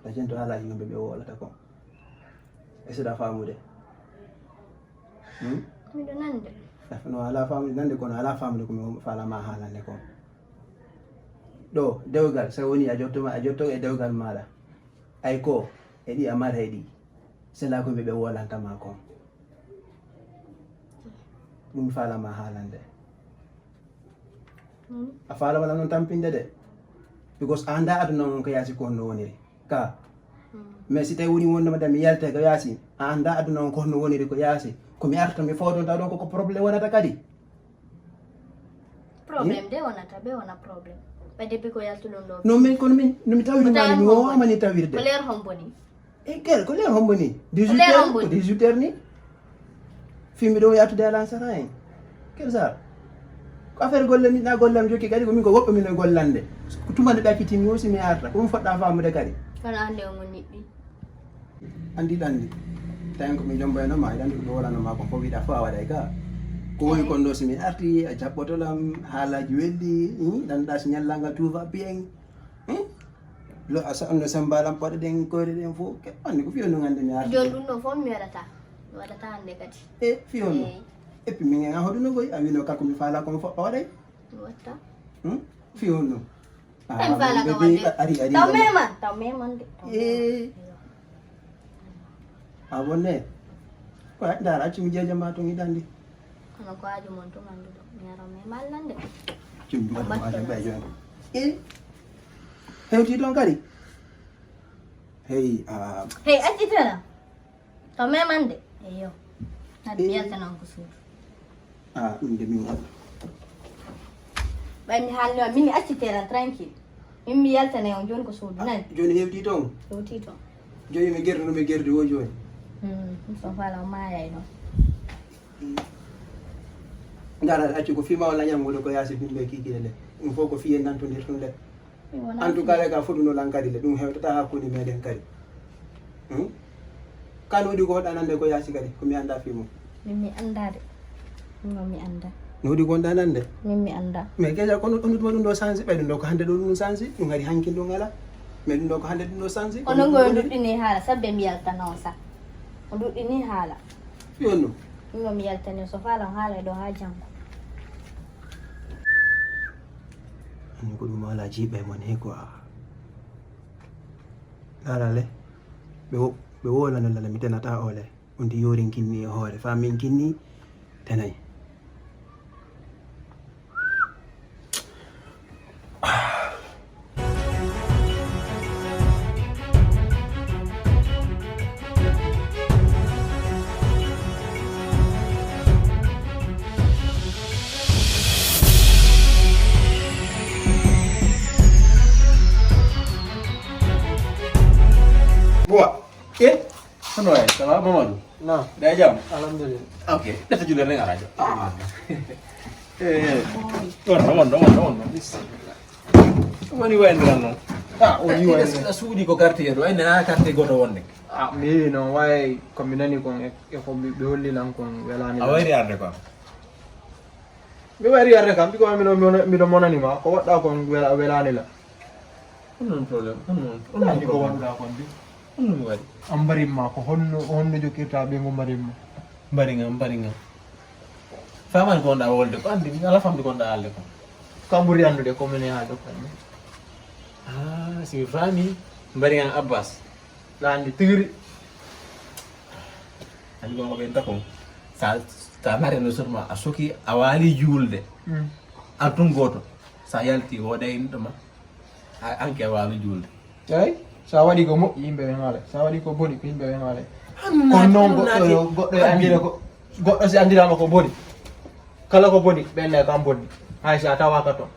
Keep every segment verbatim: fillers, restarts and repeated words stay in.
A jento haalaaji yimɓe ɓe wowlata kon. Est-ce que a faamude? Hmm? Miɗo nande. No, alaa faamude nande kono, alaa faamude ko mi faalaa ma haalande kon. Ɗoo, dewgal, so woni a jotto ma, a jotto e dewgal maaɗa. Ay ko, e ɗi a mara e ɗi. Sela ko ɓe, ɓe wolanta ma kon. Ɗum mi faalaa ma haalande. Hmm. A faalaa wala non tampinde de. Because a anndaa aduna on ko yaasi ko honno woniri. Ka. Hmm. Mais si tawi woni wonde madame mi yalta ko yaasi, a anndaa aduna on ko honno woniri ko yaasi. Ko mi arta mi fodonta ɗon ko, ko problème wonata kadi. Problème de wonata, ɓe wona problème. Ɓe depuis ko yaltuɗon ɗo. Non, mais kono min, no mi tawiri ma, mi wowama ni tawirde. Ko leer hombo ni? E kel, ko leer hombo ni? Ko leer hombo ni? Dix-huit heures, ko dix-huit heures ni? Fii miɗo yaltude e Lansara en. Kel Sar. Ko affaire golle ni, na golle am jokki kadi, ko min ko woɓɓe min e gollande. Ko tuma nde ɗakkitimi o si mi arta, ko ɗum foɗɗa faamude kadi. Kono hannde on niɓɓi. Anndi ɗanndi. Tawi ko mi jombayno ma, aɗa anndi ko ɓe wolano ma kon fof wiɗa fof a waɗay ka. Ko woni kon ɗo si mi arti, a jaɓɓoto lam, haalaaji welɗi, hmm, ɗanɗa si ñallal ngal tout va bien. Hmm? Lo a sa-, no semmba lam paɗe ɗen, koyɗe ɗen fof, ke-, anndi ko fiyo no ngannde mi arti. Jooni ɗum ɗo fof mi waɗata. Mi waɗata hannde kadi. E, fiyo no. Eey. Et puis min en a hoɗuno goy, a wino ka ko mi faala kon fof a waɗay. Mi watta. Hmm? Fiyo no. Ah, en faala ka wadde. Ari, ari, taw meman, taw meman de. Taw meman. Eh. A wonne? Ko a ndaara accu mi jeeja ma to ngiɗan di. Kono ko haaju mon tun annduɗo. Mi ara mi mallan de. Accu mi mallan ma ɓe jooni. Eh? Hewti ɗon kadi? Hey, ah. Hey, accitana. To meman de. Eyo. Hade mi yaltana on ko suudu. Ah, ɗum de min waɗa. Ɓay mi haalni on, min mi accitee tan tranquille. Min mi yaltane on jooni ko suudu, nani? Jooni hewti toon? Hewti toon. Jooni mi gerdu, no mi gerdu o jooni. Hmm, ɗum so fala o maayay noon. Ngara accu ko fima wala ñamgude ko yaasi bimbe kikile le. Ɗum fof ko fiye nantondirtunde. En tout cas, le ka fotuno lan kadi le, ɗum hewtata hakkunde meɗen kadi. Hmm? Kan woni ko hoɗa nande ko yaasi kadi, ko mi annda fii mum. Min mi annda de. Min mi annda. No woni ko wonɗa nande? Min mi annda. Mais déjà, kono on ɗum ɗo sansi, ɓay ɗum ɗo ko hande ɗo ɗum sansi, ɗum hari hankin ɗum ala. Mais ɗum ɗo ko hande ɗum ɗo sansi. Kono ngo ɗum ɗuɗɗini haala, sabbe mi yaltano sa. O ɗuɗɗini haala. Fii on ɗum? Min mi yaltani so faala on haala e ɗo haa jango. Anni ko ɗum ala jiiɓe mon he quoi. Laala le, ɓe wo-, ɓe wolano lala mi tenata o le. On di yorin kinni e hoore, fa min kinni tenay. Boa. Ke? Hono wayi, ça va, Mamadou? Naam. Mbaɗɗa e jam? Alhamdulillah. Ok, ɗetta juulere nden a ara jam. Ah. Eh, wonno, wonno, wonno, wonno. Woni wayndiran noon. Ah, woni wayndiran. Suuɗi ko carte yeeɗo, ay nana carte goto wonde. Ah, mi noon wayi ko mi nani kon e, e ko ɓe holli lan kon welani. A wayri arde quoi. Mi wari yarde kam, biko miɗo, miɗo, miɗo monani ma, ko waɗɗa kon wela-, welani la. Honno problème? Honno, honno problème? Ko waɗuɗa kon di? Honno mi waɗi? An mbarimma, ko honno, honno jokkirta ɓe ngo mbarimma? Mbariŋam, mbariŋam. Faman ko wonɗa wolde, ko andi, ala famde ko wonɗa haalde ko. Ka ɓuri andude ko mene haalde ko. Ah, si mi faami, mbariŋam Abbas. Ɗa andi tigiri. Andi gonga ɓen takon. Sa, sa mare no sotma, a soki, a waali juulde. Mm. An tun gooto. Sa yalti, wooda inɗo ma. A, anke a waali juulde. Eyi, sa waɗi ko moƴƴi, yimɓe ɓe haala. Sa waɗi ko boni, ko yimɓe ɓe haala. Kono noon goɗɗo yo, goɗɗo yo andire ko, goɗɗo si andirama ko boni. Kala ko boni, ɓen ne kam bonni. Hay si a tawaka toon.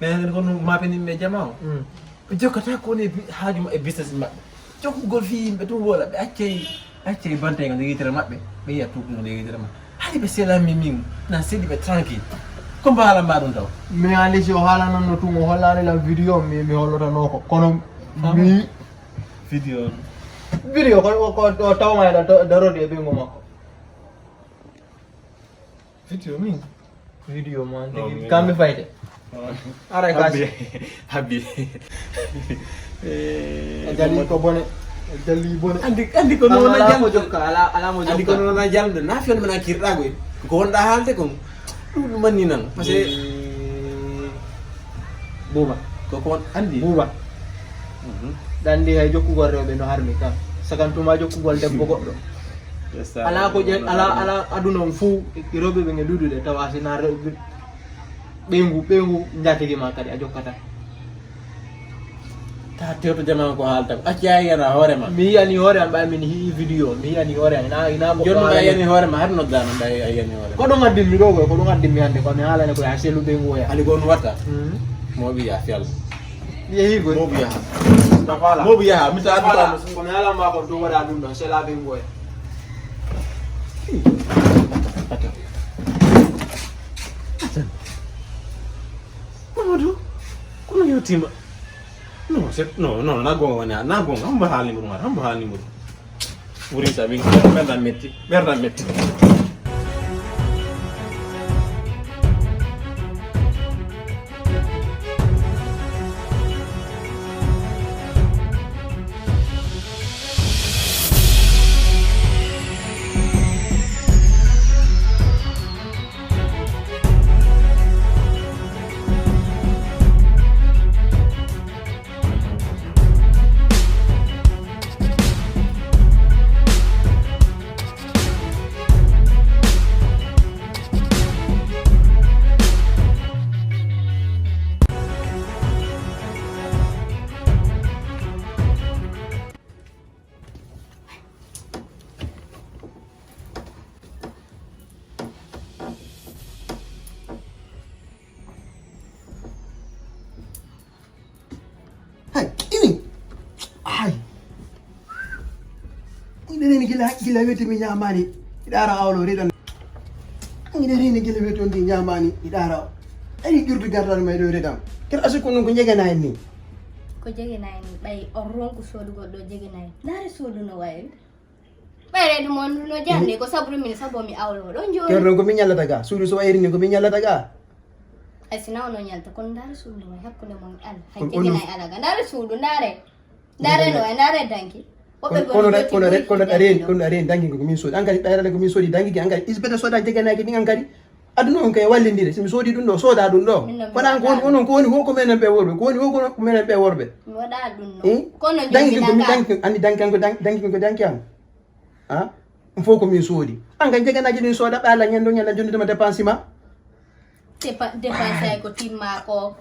Mais ko no maapini ɓe jama o. Mm. Ɓe jokkata ko woni bi-, haaju maɓɓe, business maɓɓe. Jokkugol fii yimɓe tun woola, ɓe accay, accay bantay ko nder yitere maɓɓe, ɓe yiya tuuku nder yitere maɓɓe. Hari ɓe selami min, na sedi ɓe tranquille. Ko mbaala ma ɗum taw? Mi haali si o haalananno tun, o hollani lan vidéo, mi, mi hollotanoo ko. Kono mi. Vidéo. Vidéo ko, ko, ko, ko tawma e ɗo, darodi e ɓeyngu makko. Video min? Video mo an tigi kamɓe fayde. Aray kasi. Habbi. Habbi. Eh, a jali ko bone. A jali bone. Andi, andi ko noon a jalde. Ala mo jokka, ala, ala mo jokka. Andi ko noon a jalde. Na fiyan mana kirɗa goy. Ko wonɗa haalde kon. Ɗum ɗum manni nan. Parce que Eh, Buuba. Ko ko won andi. Buuba. Mhm. Ɗan ndi hay jokkugol rewɓe no harmi ka. Sakantuma jokkugol debbo goɗɗo. Yes, sir. Ala ko je-, ala, ala aduna on fuu, e rewɓe ɓe nge dudude, tawa si na rewɓe ɓeyngu, ɓeyngu njatigi ma kadi a jokkata. Ta tewto jama ko haalta ko. Acci a yiyana hoore ma. Mi yiyani hoore am, ɓay min hi'i video. Mi yiyani hoore am. Ina, ina goɗɗo Jonno ma a yiyani hoore ma, har noddano ɓay a yiyani hoore ma. Ko ɗum addin mi ɗo koy, ko ɗum addin mi hannde, ko mi haalane koy a selu ɓeyngu oya. Ali ko on watta? Mm. Mo wiya fiyal. Yehi koy. Mo wiya. Mo wiya, mi ta addu ko mi haalama kon ɗum waɗa ɗum ɗon, sela ɓeyngu oya. Attends. Attends. Mamadou, kono yewtima. Non, c'est, non, non, na gonga woni, na gonga, hombo haalni mo ɗum, hombo haalni mo ɗum. Wuri sa min, ɓerɗam metti, ɓerɗam metti. Hay, ini. Hay. Ina neni gila, gila weti mi nyamani. Idara awlo redan. Ina neni gila weti on di nyamani. Idara. Ay jurdu gardan may do redan. Ker asu ko non ko nyegana ni. Ko jegena en ni, ɓay on ronku soodugol ɗo jegena en. Ndaare suudu no wayi. Ɓay reedu mon no jarni ko sabu min, sabu mi awlo ɗon jooni. Ker ɗon ko min ñallata ga. Suudu so wayri ni ko min ñallata ga. Ay, si na ono ñalta, kono ndaare suudu no wayi hakkunde mon an. Hay jegena e ala ga. Ndaare suudu, ndaare. Ndaare no wayi, ndaare danki. Woɓɓe kono, kono, kono, kono a reeni, kono a reeni danki ko min soodi. An kadi ɓay ko min soodi danki ki, an kadi isbete sooda jegenaaki ɗin an kadi. Aduna on kay wallindire, si mi soodi ɗum ɗo, sooda ɗum ɗo. Kono an ko woni, ko woni, ko menen ɓe worɓe, ko woni, ko menen ɓe worɓe. Mi waɗa ɗum no. Eh? Kono danki ko mi danki, andi danki an ko danki, danki ko danki an. Ha? Ɗum fof ko min soodi. An kay jeganaaji ɗin sooda, ɓe ala ñande, ñande jonnude ma dépense ma. Dépa-, dépense ay ko timma ko.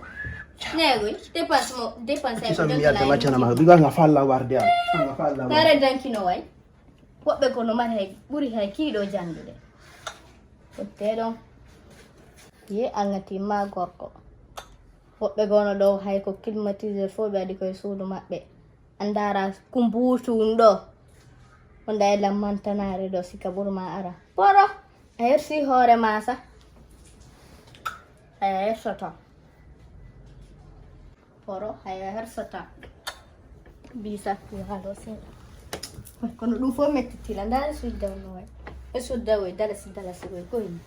Neegoy, dépense mo, dépense ay ko mi yalta maccana ma, duga nga falla warde am. Nga falla warde. Tare danki no way. Woɓɓe kono mari hay, ɓuri hay kiiɗo janndude. Fotte ɗon. Ye, an nga timma gorko. Woɓɓe gono ɗo hay ko climatiseur fof ɓe waɗi koye suudu maɓɓe. A ndaara ko mbuutu ɗum ɗo. On ɗa e lammantanaare ɗo, sika ɓurma ara. Poro, a hersi hoore ma sa. A hersoto. Poro, haya hersata. Bisa, yo haalo seeɗa. Kono ɗum fof mettitila. Ndaara sudda no way. E sudda way, dalasi, dalasi way, ko hini.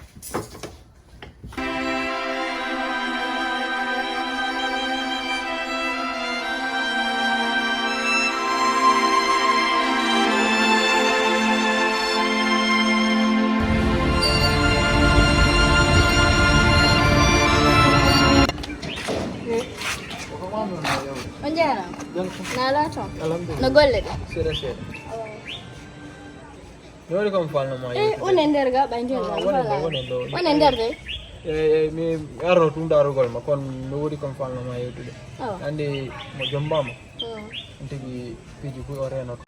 On jaaraama. Jam tan. Na laato? Alhamdulillah. No golle ɗe? Seeɗa, seeɗa. Mi waɗi ko mi falno ma. Eh, yewtude. Wone nder ga, ɓay nder ga, wone ɗo, wone ɗo. Wone nder de. Eh, eh, mi arno tun darugol ma, kon mi waɗi ko mi falno ma yewtude. Awa. Andi mo jombama. Mm. On tigi piiji buy o renoto.